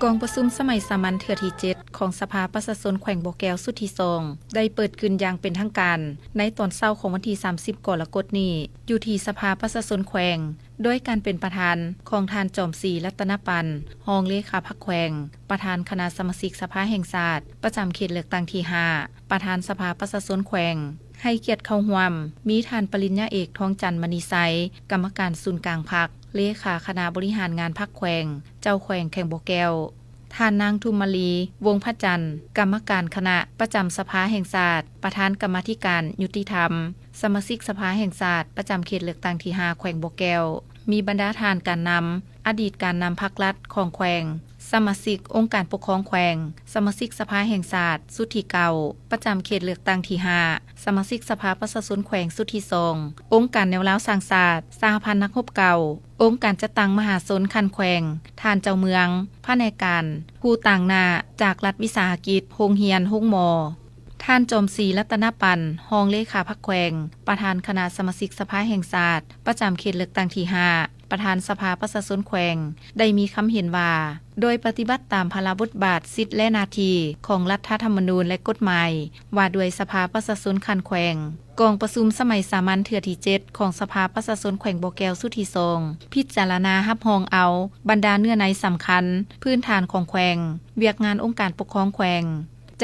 ກອງປະຊຸມສະໄໝສາມັນເທື່ອທີເຈັດ ຂອງສະພາປະຊາຊົນແຂວງບໍ່ແກ້ວຊຸດທີສອງ ໄດ້ເປີດຂຶ້ນຢ່າງເປັນທາງການ ໃນຕອນເຊົ້າຂອງວັນທີສາມສິບ ກໍລະກົດນີ້ ຢູ່ທີ່ສະພາປະຊາຊົນແຂວງ ໂດຍການເປັນປະທານຂອງທ່ານ ຈອມສີ ລັດຕະນະປັນ ຮອງເລຂາພັກແຂວງ, ປະທານຄະນະສະມາຊິກສະພາແຫ່ງຊາດ ປະຈຳເຂດເລືອກຕັ້ງທີຫ້າ, ປະທານສະພາປະຊາຊົນແຂວງ ໃຫ້ກຽດເຂົ້າຮ່ວມ ມີທ່ານປະລິນຍາເອກ ທອງຈັນ ມະນີໄຊ ກຳມະການສູນກາງພັກ, ເລຂາຄະນະບໍລິຫານງານພັກແຂວງ, ເຈົ້າແຂວງແຂວງບໍ່ແກ້ວ, ທ່ານນາງທຸມມະລີ ວົງພະຈັນ ກຳມະການຄະນະປະຈຳສະພາແຫ່ງຊາດ, ປະທານກຳມາທິການຍຸຕິທຳ, ສະມາຊິກສະພາແຫ່ງຊາດ ປະຈຳເຂດເລືອກຕັ້ງທີຫ້າ ແຂວງບໍ່ແກ້ວ, ມີບັນດາທ່ານການນຳ, ອະດີດການນຳພັກລັດຂອງແຂວງ, ສະມາຊິກອົງການປົກຄອງແຂວງ, ສະມາຊິກສະພາແຫ່ງຊາດຊຸດທີເກົ້າ ປະຈຳເຂດເລືອກຕັ້ງທີຫ້າ, ສະມາຊິກສະພາປະຊາຊົນແຂວງຊຸດທີສອງ, ອົງການແນວລາວສ້າງຊາດ, ສະຫະພັນນັກຮົບເກົ່າ, ອົງການຈັດຕັ້ງມະຫາຊົນຂັ້ນແຂວງ, ທ່ານເຈົ້າເມືອງ, ພະແນກການ, ຜູ້ຕາງໜ້າຈາກລັດວິສາຫະກິດ, ໂຮງຮຽນ, ໂຮງໝໍ. ທ່ານ ຈອມສີ ລັດຕະນະປັນ ຮອງເລຂາພັກແຂວງ, ປະທານຄະນະສະມາຊິກສະພາແຫ່ງຊາດ ປະຈຳເຂດເລືອກຕັ້ງທີຫ້າ ປະທານສະພາປະຊາຊົນແຂວງ ໄດ້ມີຄຳເຫັນວ່າ ໂດຍປະຕິບັດຕາມພາລະບົດບາດ, ສິດ ແລະ ໜ້າທີ່ຂອງລັດຖະທຳມະນູນ ແລະ ກົດໝາຍ ວ່າດ້ວຍສະພາປະຊາຊົນຂັ້ນແຂວງ, ກອງປະຊຸມສະໄໝສາມັນເທື່ອທີເຈັດ ຂອງສະພາປະຊາຊົນແຂວງບໍ່ແກ້ວຊຸດທີສອງ ພິຈາລະນາຮັບຮອງເອົາບັນດາເນື້ອໃນສຳຄັນພື້ນຖານຂອງແຂວງ, ວຽກງານອົງການປົກຄອງແຂວງ.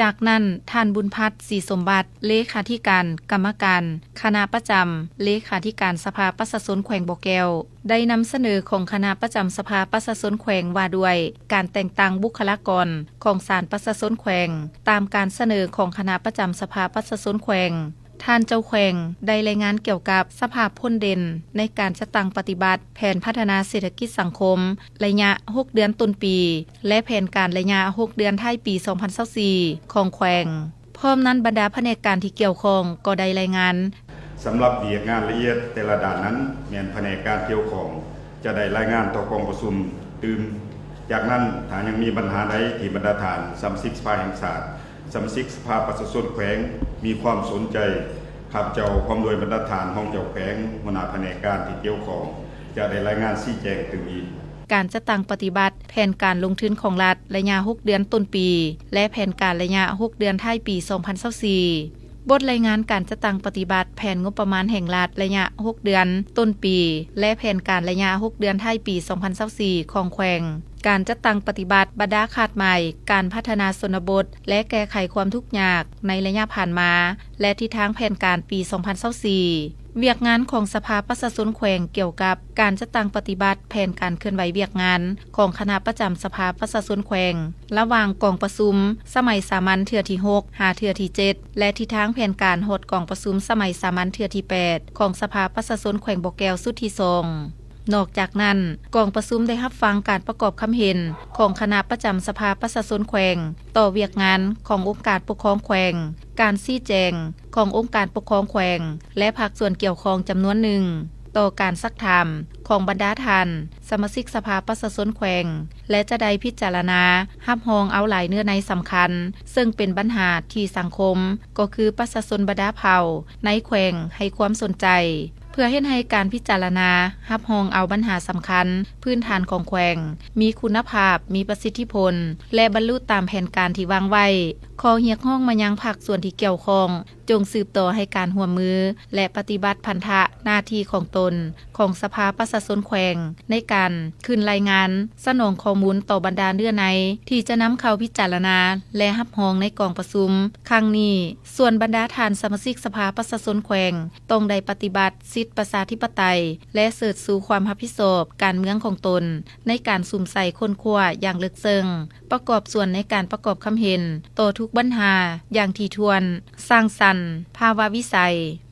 ຈາກນັ້ນ, ທ່ານ ບຸນພັດ ສີສົມບັດ ເລຂາທິການກຳມະການຄະນະປະຈຳ ເລຂາທິການສະພາປະຊາຊົນແຂວງບໍ່ແກ້ວ ໄດ້ນຳສະເໜີຂອງຄະນະປະຈຳສະພາປະຊາຊົນແຂວງ ວ່າດ້ວຍການແຕ່ງຕັ້ງບຸກຄະລາກອນຂອງສານປະຊາຊົນແຂວງ ຕາມການສະເໜີຂອງຄະນະປະຈຳສະພາປະຊາຊົນແຂວງ. ທ່ານເຈົ້າແຂວງໄດ້ລາຍງານກ່ຽວກັບສະພາບພົ້ນເດັ່ນໃນການຈັດຕັ້ງປະຕິບັດແຜນພັດທະນາເສດຖະກິດສັງຄົມໄລຍະຫົກເດືອນຕົ້ນປີ ແລະ ແຜນການໄລຍະຫົກເດືອນທ້າຍປີສອງພັນຊາວສີ່ ຂອງແຂວງ. ພ້ອມນັ້ນ, ບັນດາພະແນກການທີ່ກ່ຽວຂ້ອງກໍໄດ້ລາຍງານ. ສຳລັບວຽກງານລະອຽດແຕ່ລະດ້ານນັ້ນ ແມ່ນພະແນກການກ່ຽວຂ້ອງຈະໄດ້ລາຍງານຕໍ່ກອງປະຊຸມຕື່ມ. ຈາກນັ້ນ, ຖ້າຍັງມີບັນຫາໃດທີ່ບັນດາທ່ານສະມາຊິກສະພາແຫ່ງຊາດ, ສະມາຊິກສະພາປະຊາຊົນແຂວງມີຄວາມສົນໃຈ, ຂ້າພະເຈົ້າພ້ອມດ້ວຍບັນດາທ່ານຮອງເຈົ້າແຂວງ, ຫົວໜ້າພະແນກການທີ່ກ່ຽວຂ້ອງ ຈະໄດ້ລາຍງານຊີ້ແຈງຕື່ມອີກ. ການຈັດຕັ້ງປະຕິບັດແຜນການລົງທຶນຂອງລັດໄລຍະຫົກເດືອນຕົ້ນປີ ແລະ ແຜນການໄລຍະຫົກເດືອນທ້າຍປີສອງພັນຊາວສີ່. ບົດລາຍງານການຈັດຕັ້ງປະຕິບັດແຜນງົບປະມານແຫ່ງລັດໄລຍະຫົກເດືອນຕົ້ນປີ ແລະ ແຜນການໄລຍະຫົກເດືອນທ້າຍປີສອງພັນຊາວສີ່ ຂອງແຂວງ. ການຈັດຕັ້ງປະຕິບັດບັນດາຄາດໝາຍການພັດທະນາຊົນນະບົດ ແລະ ແກ້ໄຂຄວາມທຸກຍາກໃນໄລຍະຜ່ານມາ ແລະ ທິດທາງແຜນການປີສອງພັນຊາວສີ່. ວຽກງານຂອງສະພາປະຊາຊົນແຂວງກ່ຽວກັບການຈັດຕັ້ງປະຕິບັດແຜນການເຄື່ອນໄຫວວຽກງານຂອງຄະນະປະຈຳສະພາປະຊາຊົນແຂວງ ລະຫວ່າງກອງປະຊຸມສະໄໝສາມັນເທື່ອທີຫົກ ຫາເທື່ອທີເຈັດ ແລະ ທິດທາງແຜນການຮອດກອງປະຊຸມສະໄໝສາມັນເທື່ອທີແປດ ຂອງສະພາປະຊາຊົນແຂວງບໍ່ແກ້ວຊຸດທີສອງ. ນອກຈາກນັ້ນ, ກອງປະຊຸມໄດ້ຮັບຟັງການປະກອບຄຳເຫັນຂອງຄະນະປະຈຳສະພາປະຊາຊົນແຂວງຕໍ່ວຽກງານຂອງອົງການປົກຄອງແຂວງ, ການຊີ້ແຈງຂອງອົງການປົກຄອງແຂວງ ແລະ ພາກສ່ວນກ່ຽວຂ້ອງຈຳນວນໜຶ່ງ ຕໍ່ການຊັກຖາມຂອງບັນດາທ່ານສະມາຊິກສະພາປະຊາຊົນແຂວງ ແລະ ຈະໄດ້ພິຈາລະນາຮັບຮອງເອົາຫຼາຍເນື້ອໃນສຳຄັນ ເຊິ່ງເປັນບັນຫາທີ່ສັງຄົມ ກໍຄືປະຊາຊົນບັນດາເຜົ່າໃນແຂວງໃຫ້ຄວາມສົນໃຈ. ເພື່ອເຮັດໃຫ້ການພິຈາລະນາຮັບຮອງເອົາບັນຫາສຳຄັນພື້ນຖານຂອງແຂວງ ມີຄຸນນະພາບ, ມີປະສິດທິຜົນ ແລະ ບັນລຸຕາມແຜນການທີ່ວາງໄວ້, ຂໍຮຽກຮ້ອງມາຍັງພາກສ່ວນທີ່ກ່ຽວຂ້ອງ ຈົ່ງສືບຕໍ່ໃຫ້ການຮ່ວມມື ແລະ ປະຕິບັດພັນທະໜ້າທີ່ຂອງຕົນ ຂອງສະພາປະຊາຊົນແຂວງ ໃນການຂຶ້ນລາຍງານສະໜອງຂໍ້ມູນຕໍ່ບັນດາເນື້ອໃນ ທີ່ຈະນຳເຂົ້າພິຈາລະນາ ແລະ ຮັບຮອງໃນກອງປະຊຸມຄັ້ງນີ້. ສ່ວນບັນດາທ່ານສະມາຊິກສະພາປະຊາຊົນແຂວງ ຕ້ອງໄດ້ປະຕິບັດສິດປະຊາທິປະໄຕ ແລະ ເສີດຊູຄວາມຮັບຜິດຊອບການເມືອງຂອງຕົນ ໃນການສຸມໃສ່ຄົ້ນຄວ້າຢ່າງເລິກເຊິ່ງ, ປະກອບສ່ວນໃນການປະກອບຄຳເຫັນຕໍ່ທຸກບັນຫາຢ່າງຖີ່ຖ້ວນ, ສ້າງສັນ, ພາວະວິໄສ,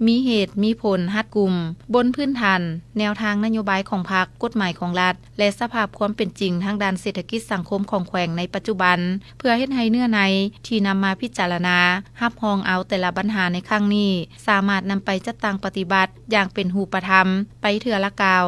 ມີເຫດມີຜົນ, ຮັດກຸມ, ບົນພື້ນຖານແນວທາງນະໂຍບາຍຂອງພັກ, ກົດໝາຍຂອງລັດ ແລະ ສະພາບຄວາມເປັນຈິງທາງດ້ານເສດຖະກິດສັງຄົມຂອງແຂວງໃນປັດຈຸບັນ, ເພື່ອເຮັດໃຫ້ເນື້ອໃນທີ່ນຳມາພິຈາລະນາຮັບຮອງເອົາແຕ່ລະບັນຫາໃນຄັ້ງນີ້ ສາມາດນຳໄປຈັດຕັ້ງປະຕິບັດຢ່າງເປັນຮູບປະທຳໄປເທື່ອລະກ້າວ.